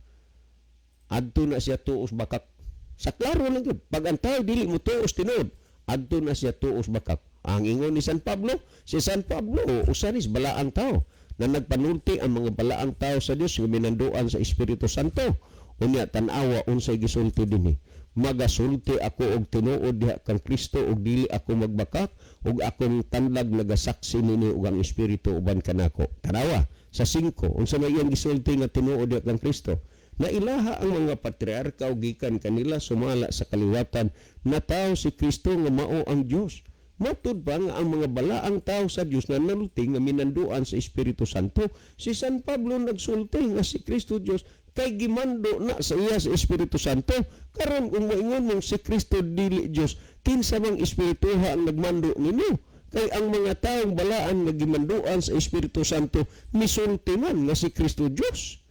adto na siya tuos bakak. Sa klaro lang yun. Pag ang tao dili mutuo sa tinuod, adto na siya tuos bakak. Ang ingon ni San Pablo, si San Pablo, usa ni balaang tao na nagpanulti ang mga balaang tao sa Dios nga minanduan sa Espiritu Santo. Unya tan-awa unsay gisulti dinhi: "Magasulti ako og tinuod diha kang Kristo ug dili ako magbakak, ug akong tanlag nagasaksi nini ug ang Espiritu uban kanako." Tanawa sa 5, unsa may iyang gisulti nga tinuod diha kang Kristo? Nailaha ang mga patriarka ug gikan kanila sumala sa kaliwatan na tao si Kristo nga mao ang Dios. Matud pa nga ang mga balaang tao sa Dios na nalulti nga minanduan sa Espiritu Santo. Si San Pablo nagsulti nga si Kristo Dios kay gimando na sa iya sa Espiritu Santo. Karon, kung moingon mong si Kristo dili Dios, kinsa mang espirituha ang nagmando ninyo? Kay ang mga taong balaan nga gimanduan sa Espiritu Santo misulti man nga si Kristo Dios.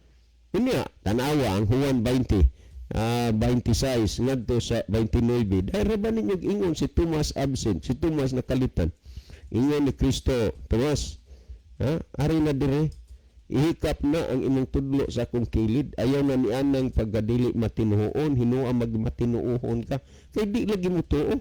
Unya, tanawa ang Juan 20, 26 ngadto sa 29. Dahil ba ninyo ingon si Thomas absent, si Thomas nakalitan. Ingon ni Kristo, "Thomas, ha? Ari na dire, ihikap na ang imong tudlo sa akong kilid. Ayaw na ni anang pagkadili matinuon, hinua magmatinuohon ka. Kay di lagi mo tuo."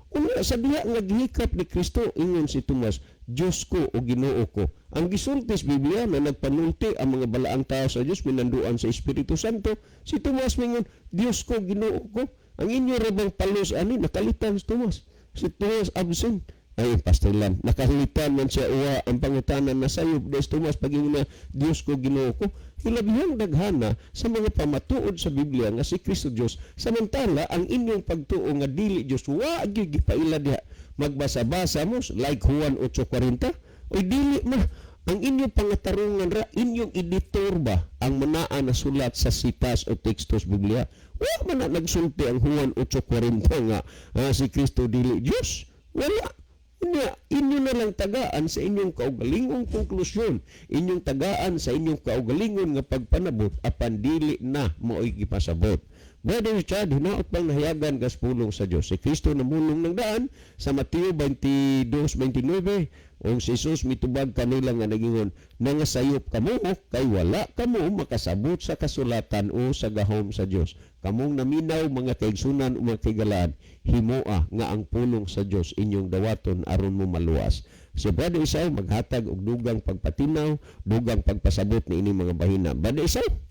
Una, sa diha nga gihikap ni Kristo, ingon si Tomas, "Diyos ko o Ginoo ko." Ang gisulti sa Biblia na nagpanulti ang mga balaang tao sa Diyos, minanduan sa Espiritu Santo, si Tomas mingon, "Diyos ko, Ginoo ko." Ang inyo ra bang palos ani, nakalitan si Tomas. Si Tomas absent. Ay, Pastor Lam, nakalitan man siya uwa ang pangutanan na sayop des Tomas pag na "Diyos ko, Ginoo ko." Hilabihang daghana sa mga pamatuod sa Biblia nga si Kristo Diyos, samantala ang inyong pagtuo nga dili Diyos, wa gyud gipaila diha. Magbasa-basa mo like Juan 8:40, oy dili ma ang inyong pangatarungan ra, inyong editor ba ang manaa na sulat sa sitas o tekstos Biblia? Wa man na nagsulti ang Juan 8:40 nga si Kristo dili Diyos. Wala. Unya, inyo na lang tagaan sa inyong kaugalingong konklusyon, inyong tagaan sa inyong kaugalingon nga pagpanabot apan dili na mao'y gipasabot. Brother Richard, hinaot bang nahayagan kas pulong sa Dios? Si Kristo namulong ng daan sa Mateo 22:29, ug si Jesus mitubag kanila nga nagingon, "Nangasayop kamo kay wala kamo makasabot sa kasulatan o sa gahom sa Dios." Kamong naminaw, mga kaigsunan o mga kaigalaan, himoa nga ang pulong sa Dios inyong dawaton aron mo maluwas. Si Brother Isao maghatag og dugang pagpatinaw, dugang pagpasabot ni ini mga bahina. Brother Isao.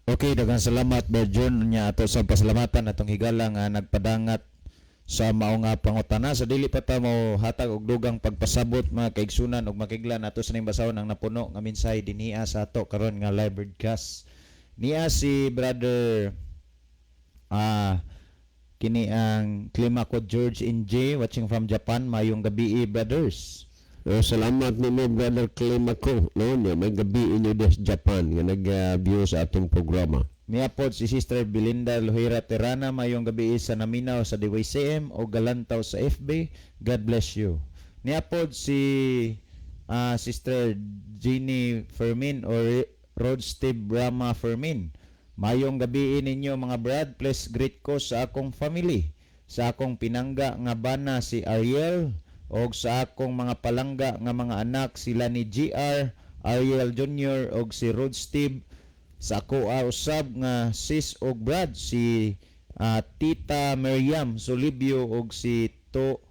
Okay, daghang salamat, Brother John. Nya ato sa pasalamatan atong higala nga nagpadangat sa mao nga pangutana. Sa dili pa ta mo hatag og dugang pagpasabot, mga kaigsunan ug makiglan, ato sa ning basahon ang napuno nga mensahe dinhiha sa ato karon nga live broadcast. Niya si Brother kini ang Climaco George NJ, watching from Japan. Mayong gabi, brothers. Oh, salamat nimo, Brother Climaco, no, nya may gabi inyo des Japan nga nag-view sa atong programa. Miapod si Sister Belinda Lohira Terana, mayong gabi sa naminaw sa DYCM o galantaw sa FB. God bless you. Niapod si Sister Jeannie Fermin or Rod Steve Brahma Fermin. Mayong gabi ninyo, mga brad, please greet ko sa akong family, sa akong pinangga nga bana si Ariel og sa akong mga palangga nga mga anak, sila ni GR, Ariel Jr. og si Rod Steve, sa ako usab nga sis og brad si Tita Miriam Solibio og si To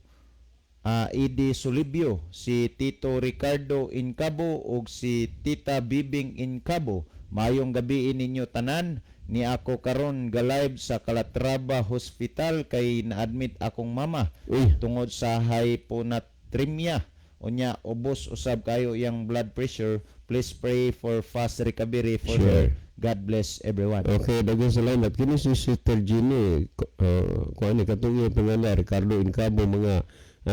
Idi Solibio, si Tito Ricardo Incabo ug si Tita Bibing Incabo. Maayong gabi ninyo tanan. Ni ako karon ga-live sa Calatrava Hospital kay na-admit akong mama Uy. Tungod sa hyponatremia. Unya ubos usab kayo iyang blood pressure. Please pray for fast recovery for her. God bless everyone. Okay, daghang salamat. Kini si Sister Jeannie, kuan ni katong iyang pangalan Ricardo Incabo, mga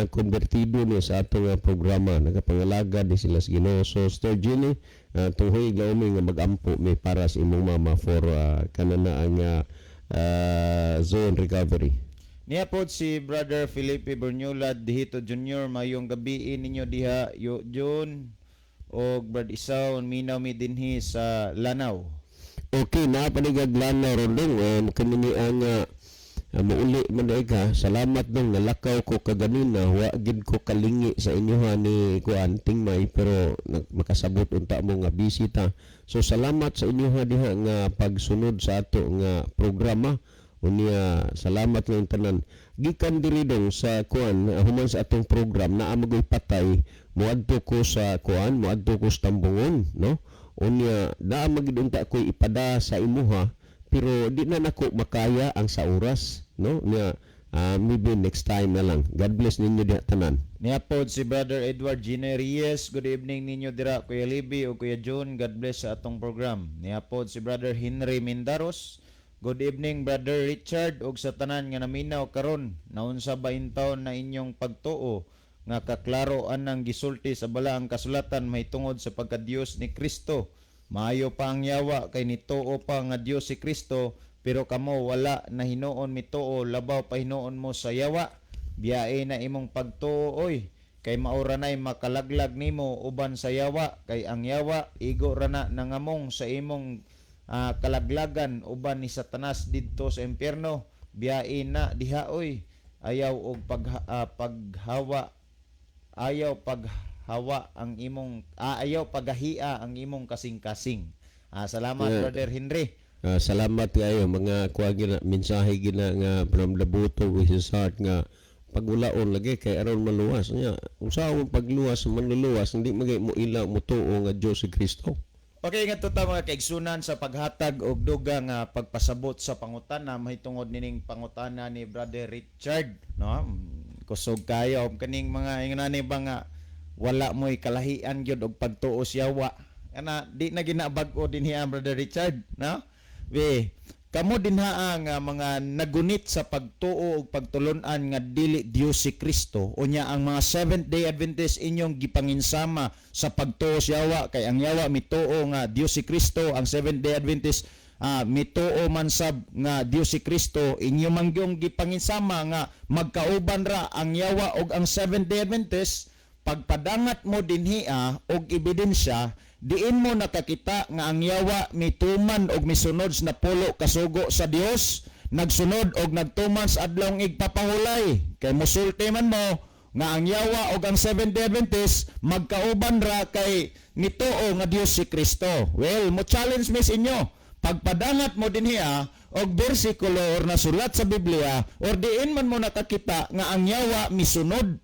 konbertido ni sa atong programa, nagapangalaga ni sila sa Ginoo. So Sister Jeannie, tunghoy gaumi nga magampo mi para sa imong mama for kanana ang zone recovery. Niya po si Brother Felipe Berniolad Dihito Jr. Mayong gabi ninyo diha yo John og Brad Isaw, minaw mi dinhi sa Lanao. Okay, naa pa ni Gaglana ron dong. Kini ni ang muuli man diay ka. Salamat dong, nalakaw ko kaganina, wa gid ko kalingi sa inyo ha ni kuan Tingmay, pero makasabot unta mo nga bisita. So salamat sa inyo ha diha nga pagsunod sa ato nga programa. Unya salamat lang tanan. Gikan diri dong sa kuan, human sa atong program naa magoy patay, moadto ko sa kuan, moadto ko sa Tambungon, no? Unya naa magid unta ko'y ipada sa imuha, pero di na nako makaya ang sa oras, no? Nya maybe next time na lang. God bless ninyo diha tanan. Niya po si Brother Edward Gene Reyes. Good evening ninyo dira Kuya Libby o Kuya John. God bless sa atong program. Niya po si Brother Henry Mindaros. Good evening, Brother Richard, ug sa tanan nga naminaw karon. Naunsa ba intawon na inyong pagtuo nga kaklaro anang gisulti sa balaang kasulatan mahitungod sa pagkadiyos ni Kristo? Maayo pa ang yawa kay nituo pa nga Dios si Kristo, pero kamo wala na hinuon mituo, labaw pa hinuon mo sa yawa. Biyae na imong pagtuo oy, kay maura nay makalaglag nimo uban sa yawa, kay ang yawa igo ra na nangamong sa imong kalaglagan uban ni Satanas didto sa impyerno. Biyae na diha oy. Ayaw og paghawa, ayaw paghawa ang imong ayaw pagahia ang imong kasing-kasing. Salamat, Brother Henry. Salamat kayo mga kuha gina mensahe gina nga from the bottom of his heart nga pagulaon lagi kay aron maluwas niya. Unsa ang pagluwas, manluluwas hindi magay mo ila mo tuo nga Dios si Kristo. Okay, nga ta mga kaigsunan sa paghatag og dugang nga pagpasabot sa pangutana mahitungod nining pangutana ni Brother Richard, no? Kusog kayo kaning mga ingon ba nga wala mo'y kalahian gyud og pagtuo sa yawa. Kana di na ginabag-o dinhi ang Brother Richard, no? Be, kamo dinha nga mga nagunit sa pagtuo ug pagtulon-an nga dili Dios si Kristo, unya ang mga Seventh Day Adventist inyong gipanginsama sa pagtuo sa yawa, kay ang yawa mituo nga Dios si Kristo, ang Seventh Day Adventist mituo man sab nga Dios si Kristo, inyo man gyung gipanginsama nga magkauban ra ang yawa ug ang Seventh Day Adventist. Pagpadangat mo dinhia og ebidensya, diin mo nakakita nga ang yawa mituman og misunod sa napulo kasugo sa Dios, nagsunod og nagtuman sa adlawng igpapahulay? Kay musulti man mo nga ang yawa og ang Seventh Day Adventist magkauban ra kay nituo nga Dios si Kristo. Well, mo challenge mi sa inyo, pagpadangat mo dinhiya og bersikulo or nasulat sa Biblia or diin man mo nakakita nga ang yawa misunod,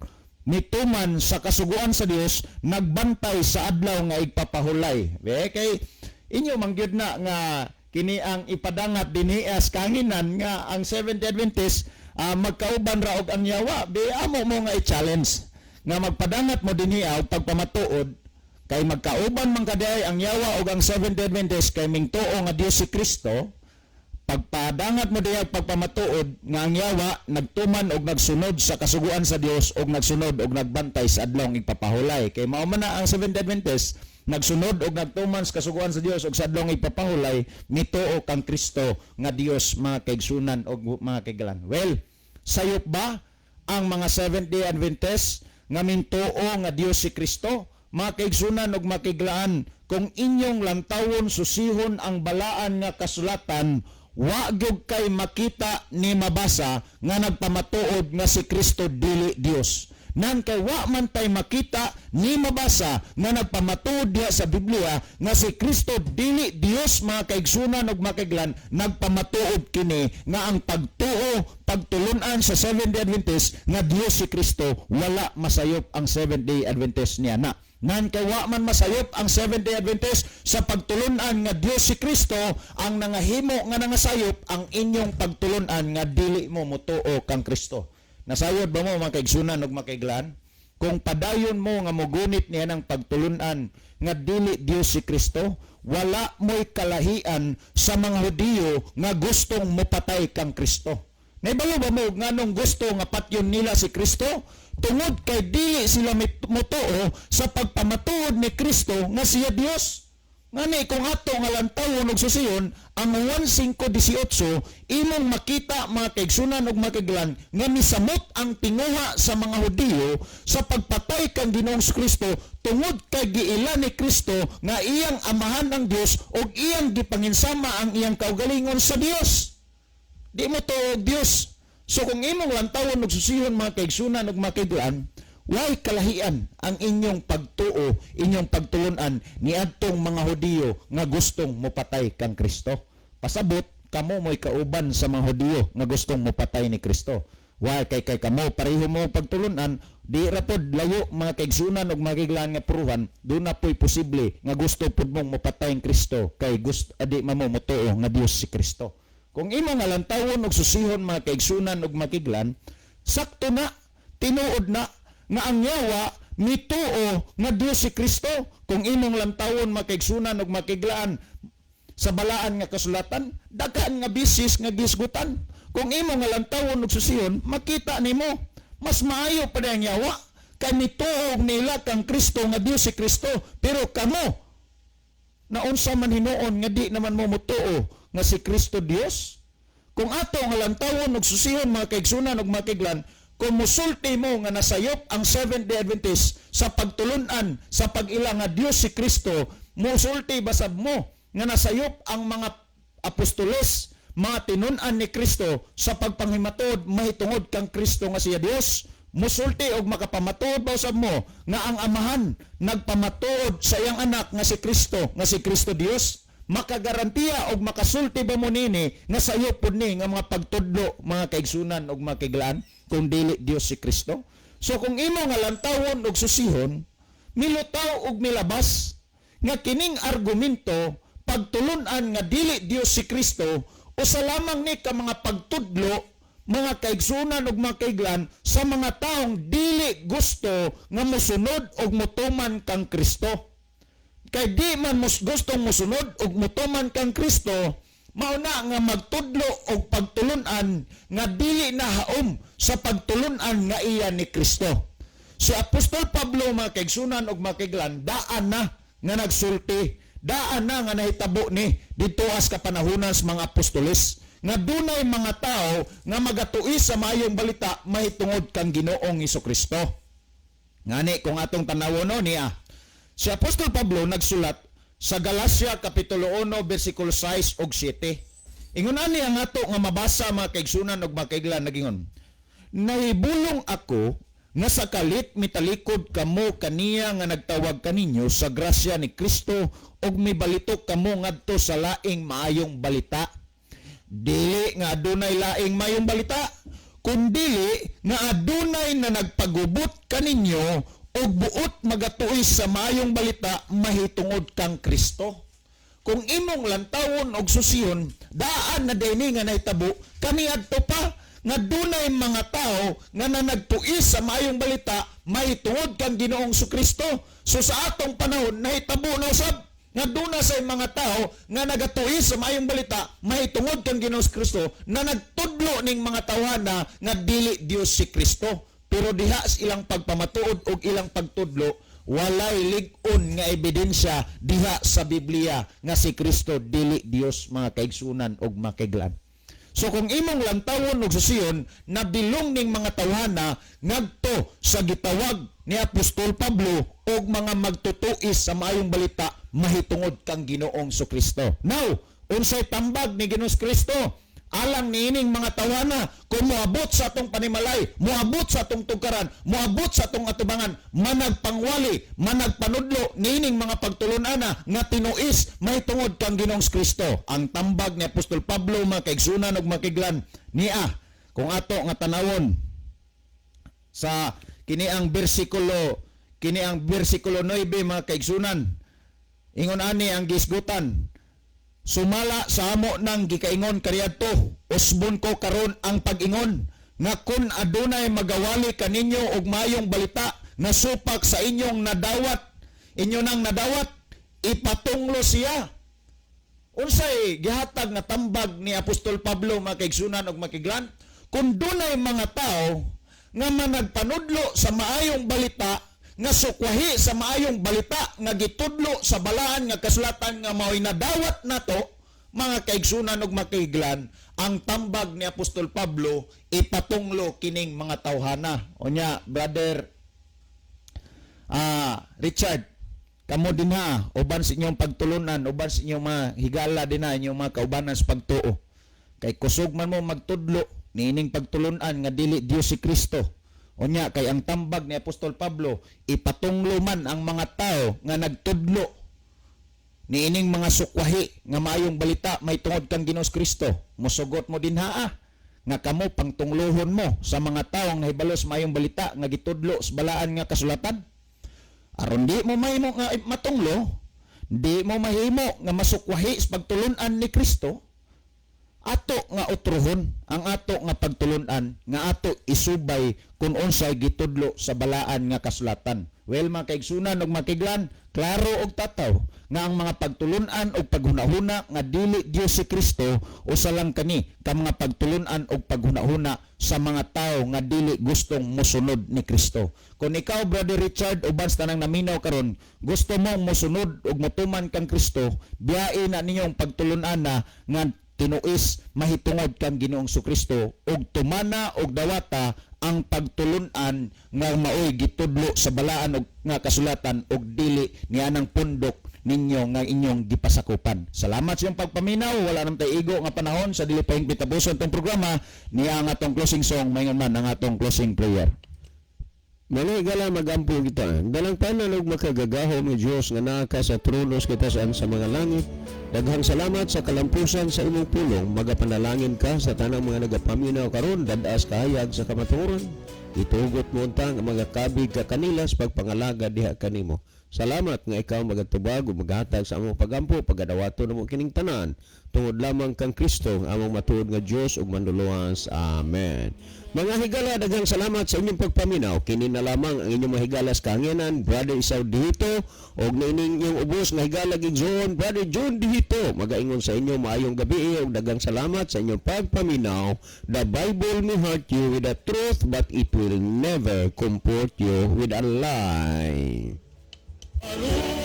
nituman sa kasuguan sa Dios, nagbantay sa adlaw nga igpapahulay. Be, kay inyo man gyud na nga kini ang ipadangat dinhi as kanginan nga ang Seventh Adventist magkauban ra og ang yawa. Be, amo mo nga i-challenge nga magpadangat mo dinhi og pagpamatuod kay magkauban man kaday ang yawa og ang Seventh Adventist kay mingtuo nga Dios si Kristo. Pagpadangat mo diha pagpamatuod nga ang yawa nagtuman og nagsunod sa kasuguan sa Dios og nagsunod og nagbantay sa adlawng igpapahulay, kay mao man na ang Seventh Adventist nagsunod og nagtuman sa kasuguan sa Dios og sa adlawng igpapahulay, mituo kang Kristo nga Dios, mga kaigsunan og mga kaigalan. Well, sayop ba ang mga Seventh Day Adventist nga mintuo nga Dios si Kristo? Mga kaigsunan og mga kaiglaan, kung inyong lantawon, susihon ang balaan nga kasulatan, wa gyud kay makita ni mabasa nga nagpamatuod nga si Kristo dili Dios. Nan kay wa man tay makita ni mabasa nga nagpamatuod diha sa Biblia nga si Kristo dili Dios, mga kaigsunan ug makaiglan, nagpamatuod kini nga ang pagtuo, pagtulunan sa Seventh-day Adventist nga Dios si Kristo, wala masayop ang Seventh-day Adventist niya na. Nan kay wa man masayop ang Seventh-day Adventist sa pagtulunan nga Dios si Kristo, ang nangahimo nga nangasayop ang inyong pagtulunan nga dili mo motuo kang Kristo. Nasayod ba mo, mga kaigsunan ug makaiglan? Kung padayon mo nga mogunit niya ng pagtulunan nga dili Dios si Kristo, wala mo'y kalahian sa mga Hudiyo nga gustong mopatay kang Kristo. Naibalo ba mo nganong gusto nga patyon nila si Kristo? Tungod kay dili sila motuo sa pagpamatuod ni Kristo nga siya Dios. Ngani kung ato nga lantawon og susiyon ang Juan 5:18, imong makita, mga kaigsunan ug makaiglan, nga misamot ang tinguha sa mga Hudiyo sa pagpatay kang Ginoong Kristo tungod kay giila ni Kristo nga iyang amahan ang Dios ug iyang gipanginsama ang iyang kaugalingon sa Dios. Di mo to og Dios. So kung imong lantawon og susihon, mga kaigsunan ug makaiglan, way kalahian ang inyong pagtuo, inyong pagtulunan niadtong mga Hudiyo nga gustong mopatay kang Kristo. Pasabot kamo mo'y kauban sa mga Hudiyo nga gustong mopatay ni Kristo. Why kay kamo pareho mo pagtulunan, di ra pod layo, mga kaigsunan ug mga nga puruhan, doon na po'y posible nga gusto pod mong mopatay ang Kristo kay gusto adi mamo motuo nga Dios si Kristo. Kung imo nga lantawon og susihon, mga kaigsunan ug makiglan, sakto na, tinuod na nga ang yawa mituo nga Dios si Kristo. Kung imong lantawon, mga kaigsunan ug makiglaan, sa balaan nga kasulatan, daghan nga bisis nga gisgutan. Kung imo nga lantawon og susihon, makita nimo mas maayo pa ang yawa kay mituo nila kang Kristo nga Dios si Kristo, pero kamo naunsa man hinuon nga di naman mo motuo nga si Kristo Dios? Kung ato nga lantawon og susihon, mga kaigsunan ug makiglan, kung musulti mo nga nasayop ang Seventh-day Adventist sa pagtulunan sa pag-ila nga Dios si Kristo, musulti basab mo nga nasayop ang mga apostoles, mga tinun-an ni Kristo, sa pagpanghimatod mahitungod kang Kristo nga siya Dios? Musulti og makapamatuod ba usab mo nga ang Amahan nagpamatuod sa iyang anak nga si Kristo Dios? Makagarantiya og makasulti ba mo nini nga sayo pud ni nga mga pagtudlo, mga kaigsunan og mga kaiglaan, kung dili Dios si Kristo? So kung imo nga lantawon og susihon, milutaw og milabas nga kining argumento pagtulunan nga dili Dios si Kristo usa lamang ni ka mga pagtudlo, mga kaigsunan ug mga kaiglan, sa mga taong dili gusto nga mosunod og motuman kang Kristo. Kay di man mos gustong mosunod og motuman kang Kristo, mao na nga magtudlo og pagtulunan nga dili na haom sa pagtulunan nga iya ni Kristo. Si Apostol Pablo, mga kaigsunan ug mga kaiglan, daan na nga nagsulti, daan na nga nahitabo ni didto as kapanahonan sa mga apostoles nga dunay mga tao nga magatuis sa maayong balita mahitungod kang Ginoong Hesukristo. Ngani kung atong tanawon no niya, si Apostol Pablo nagsulat sa Galacia kapitulo 1 bersikulo 6 ug 7. Ingon ani ang ato nga mabasa, mga kaigsunan ug mga kaiglan, nagingon: "Nahibulong ako nga sa kalit mitalikod kamo kaniya nga nagtawag kaninyo sa grasya ni Kristo ug mibalitok kamo ngadto sa laing maayong balita. Dili nga adunay laing maayong balita, kundili nga adunay na nagpagubot kaninyo og buot magatuis sa maayong balita mahitungod kang Kristo." Kung imong lantawon og susiyon, daan na dini nga nahitabo kaniadto pa nga dunay mga tao nga nanagtuis sa maayong balita mahitungod kang Ginoong Kristo. So sa atong panahon nahitabo na usab nga duna sa mga tao nga nagatuis sa maayong balita mahitungod kang Ginoong Kristo na nagtudlo ning mga tawhana nga dili Dios si Kristo. Pero diha sa ilang pagpamatuod og ilang pagtudlo, walay lig-on nga ebidensya diha sa Biblia nga si Kristo dili Dios, mga kaigsunan og mga kaiglan. So kung imong lantawon og susiyon, nabilong ning mga tawhana ngadto sa gitawag ni Apostol Pablo og mga magtutuis sa maayong balita mahitungod kang Ginoong Kristo. Now, unsay tambag ni Ginoong Kristo? Alang niining mga tawhana, kung moabot sa atong panimalay, moabot sa atong tugkaran, moabot sa atong atubangan, managpangwali, managpanudlo niining mga pagtulun-ana nga tinuis mahitungod kang Ginoong Kristo. Ang tambag ni Apostol Pablo, mga kaigsunan ug mga kaiglan, niya kung ato nga tanawon sa kini ang bersikulo 9, mga kaigsunan, ingon ani ang gisgutan: "Sumala sa amo nang gikaingon kaniadto, usbon ko karon ang pag-ingon nga kun adunay magawali kaninyo og mayong balita nga supak sa inyong nadawat, inyo nang nadawat, ipatunglo siya." Unsay gihatag nga tambag ni Apostol Pablo, mga kaigsunan ug makiglan? Kung dunay mga tao nga managpanudlo sa maayong balita nga sukwahi sa maayong balita nga gitudlo sa balaan nga kasulatan nga mao'y nadawat nato, mga kaigsunan ug makiglan, ang tambag ni Apostol Pablo, ipatunglo kining mga tawhana. Unya, Brother Richard, kamo dinha uban sa inyong pagtulunan, uban sa inyong mga higala dinha, inyong mga kaubanan sa pagtuo, kay kusog man mo magtudlo niining pagtulunan nga dili Dios si Kristo. Unya kay ang tambag ni Apostol Pablo, ipatunglo man ang mga tao nga nagtudlo niining mga sukwahi nga maayong balita mahitungod kang Ginoong Kristo. Mosugot mo dinha nga kamo pangtunglohon mo sa mga tawo nga nahibalo sa maayong balita nga gitudlo sa balaan nga kasulatan. Aron di mo mahimo nga matunglo, di mo mahimo nga masukwahi sa pagtulunan ni Kristo, ato nga utrohon ang ato nga pagtulunan nga ato isubay kung unsay gitudlo sa balaan nga kasulatan. Well, mga kaigsunan ug makiglan, klaro og tataw nga ang mga pagtulunan og paghunahuna nga dili Dios si Kristo, usa lang kani ka mga pagtulunan og paghunahuna sa mga tao nga dili gustong mosunod ni Kristo. Kung ikaw, Brother Richard, uban sa tanang naminaw karon, gusto mong mosunod ug motuman kang Kristo, biyae na ninyong pagtulunan na nga tinuis mahitungod kang Ginoong Kristo ug tumana og dawata ang pagtulunan nga maoy gitudlo sa balaan og nga kasulatan ug dili nianang pundok ninyo nga inyong gipasakupan. Salamat sa inyong pagpaminaw. Wala nam tay igo nga panahon sa dili pa hingpit tapuson tong programa. Niya ang atong closing song, maingon man ang atong closing prayer. Mga higala, magampo kita. Dalang tanan og makagagahom nga Dios nga naa ka sa trono sa kitasan sa mga langit. Daghang salamat sa kalampusan sa imong pulong. Magapanalangin ka sa tanang mga nagapaminaw karon dad-as kahayag sa kamatuoran. Itugot mo unta nga mga kabig ka kanila sa pagpangalaga diha kanimo. Salamat nga ikaw magatubag ug maghatag sa among pagampo, pagadawato namo kining tanan tungod lamang kang Kristo, ang among matuod nga Dios ug Manluluwas. Amen. Mga higala, daghang salamat sa inyong pagpaminaw. Kini na lamang ang inyong mahigala sa kahanginan, Brother Isaw Dihito, og niining inyong ubos nga higala gigsoon, Brother John Dihito. Magaingon sa inyo maayong gabi ug daghang salamat sa inyong pagpaminaw. The Bible may hurt you with the truth, but it will never comfort you with a lie. Hallelujah.